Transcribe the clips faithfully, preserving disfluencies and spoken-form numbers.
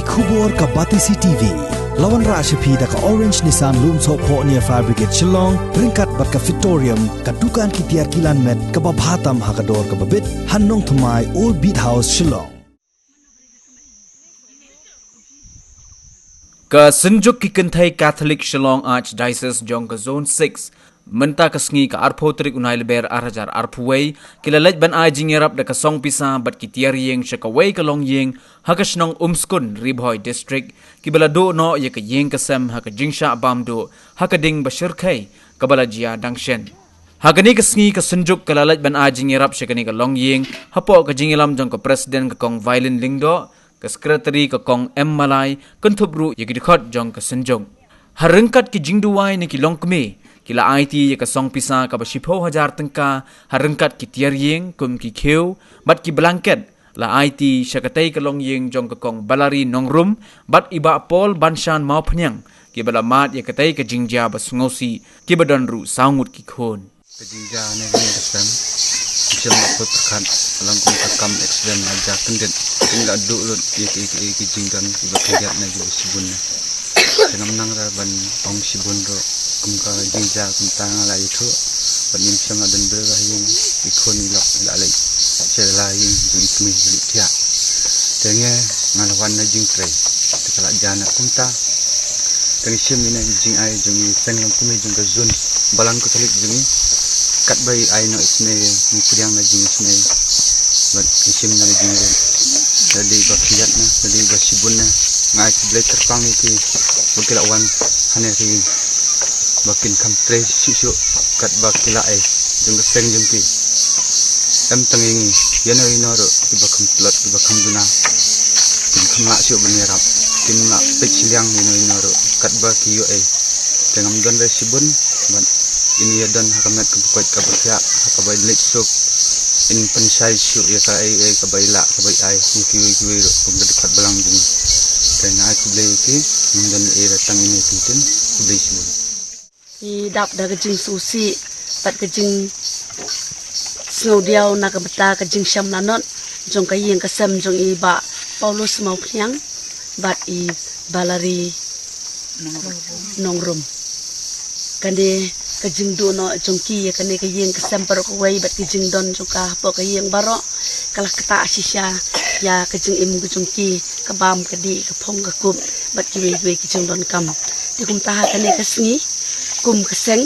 Khubor ka Batesi T V. La wanrah sha phi da ka Orange Nissan Lumsohphoh near Fire Brigade Shillong, ryngkat bad ka Fitorium, ka dukan ki tiar kilan met kaba bha tam ha ka dor kaba bit, ha Nongthymmai, Old Beat House, Shillong. Ka Synjuk ki Kynthei Catholic Shillong Archdiocese jong ka Zone six, mynta ka sngi ka arphew tarik u Nailber ar hajar arphew wei, ki la leit ban ai jingïarap da ka song pisa bad ki tiar ïing sha kawei ka longïing ha ka shnong Umskun, Ri Bhoi District, kiba la duh noh ïa ka ïing ka sem ha ka jingshah bam duh ha ka ding ba shyrkhei kaba la jia dang shen. Ha kane ka sngi ka Synjuk ka la leit ban ai jingïarap sha kane ka longïing hapoh ka jingïalam jong ka President ka Kong Vailin Lyngdoh, ka Secretary ka Kong M Malai, kynthup ruh ïa ki dkhot jong ka Synjuk. Ha ryngkat ki jingduwai na ki longkmie, ki la aiti ïa ka song pisa kaba shiphew hajar tyngka, ha ryngkat ki tiar ïing kum ki khiew bad ki blanket, la aiti sha katei ka longïing jong ka Kong Balari Nongrum bad i Bah Paul Banshan Mawphniang, kiba la mad ïa katei ka jingjia ba sngewsih, kiba don ruh saw ngut ki khun. Ka jingjia ne ka ïing ka sem, shem la put khat, alang kum ka kam accident la ja kyndit, kin la duh lut ïa ki, ki, ki jingdon kiba khyndiat ne kiba shibun ne. Te ngam nang ra ban ong shibun ruh, kum ka jingjia kumta nga la ïathuh, bad ngim shym la don briew ha ïing, i khun i lok i la leit sha la ïing jong i kmie i leit thiah. Te ngi nga la wan na jingtrei, te ka la jia na kumta. Te ngi shim ïa kane ka jingai jong i seng longkmie jong ka Zone Balang Catholic jong i, katba i ai noh isynei, ngi pdiang na jingisynei. Bad ngi shim na ka jingrit. Lada dei ba khyndiat ne, lada dei ba shibun ne, nga ai khublei kyrpang ïa ki ba ki la wan hangne ha ïing, ba kin kham trei shuh shuh katba ki lah ei jong ka seng jong ki. Em tang ïa ngi, ïano ïano ruh kiba kham tlot, kiba kham duna, kin kham lah shuh ban ïarap, kin lah peit shiliang ïano ïano ruh katba ki ïoh ei. Te ngam don re shibun, bad in ïa don ha ka met kaba koit kaba khiah, ha kaba in leit suk, in pynshai shuh ïa kaei kaei kaba i lah, kaba i ai, ïa kiwei kiwei ruh kum ka dkhot balang jong ngi. Te nga ai khublei ïa ki, ngam don ei re tang ïa ine i kyntien, khublei shibun. I dap da ka jingsngewsih bad ka jingsngewdiaw na ka bynta ka jingsham lanot jong ka ïing ka sem jong i Bah Paulus Mawphniang bad i Balari Nongrum. Kane ka jingduh noh jong ki ïa kane ka ïing ka sem baroh kawei bad ka jingdon jong ka hapoh ka ïing baroh, ka la ktah shisha ïa ka jingim ka jong ki, ka bam ka dih, ka phong ka kup bad kiwei kiwei ki jingdonkam. Te kumta ha kane ka sngi, kum ka seng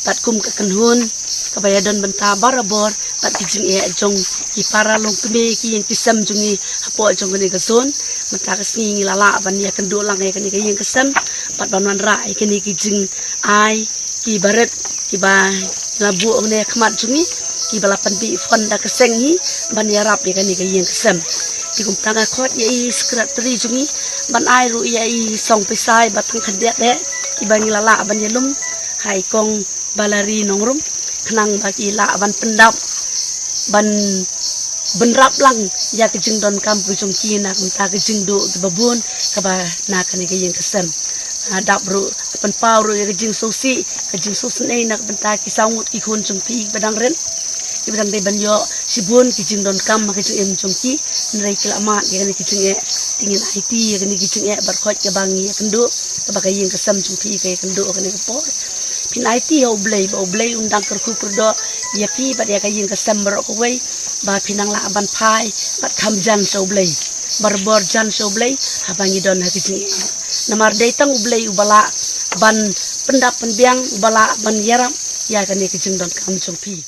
bad kum ka kynhun kaba ïadon bynta barabor bad ki jingeh jong ki para longkmie, ki ïing ki sem jong ngi hapoh jong kane ka zone, mynta ka sngi ngi la lah ban ïakynduh lang ïa kane ka ïing ka sem bad ban wanrah ïa kane ki jingai kiba rit kiba la buh hangne ha khmat jong ngi, kiba la pyndih fund da ka seng hi ban ïarap ïa kane ka ïing ka sem. Te kumta nga khot ïa i secretary jong ngi ban ai ruh ïa i song pisa iba tang khyndiat eh, iba ngi la lah ban ïalum ha i Kong Balari Nongrum, khnang ba ki lah ban pyndap, ban bynrap lang ïa ka jingdonkam ka jong ki na ka bynta ka jingduh kiba bun kaba na kane ka ïing ka sem. Ah, dap ruh, pynpaw ruh ïa ka jingsngewsih, ka jingsngewsynei na ka bynta ki saw ngut ki khun jong phi kiba dang rit, kiba dang dei ban ïoh shibun ki jingdonkam ha ka jingim jong ki, hynrei ki la mad ïa kane ka jingeh. Te ngin aiti ïa kane ka jingeh baroh kaba ngi ïakynduh, kaba ka ïing ka sem jong phi ka ïakynduh ha kane ka por. Phin aiti ha U Blei, ba U Blei un dang kyrkhu kyrdoh ïa phi bad ïa ka ïing ka sem baroh kawei, ba phin nang lah ban phai bad kham jan sha U Blei, barabor jan sha U Blei haba ngi don ha ka jingeh. Namar dei tang U Blei uba lah ban pyndap pynbiang, uba lah ban ïarap ïa kane ka jingdonkam jong phi.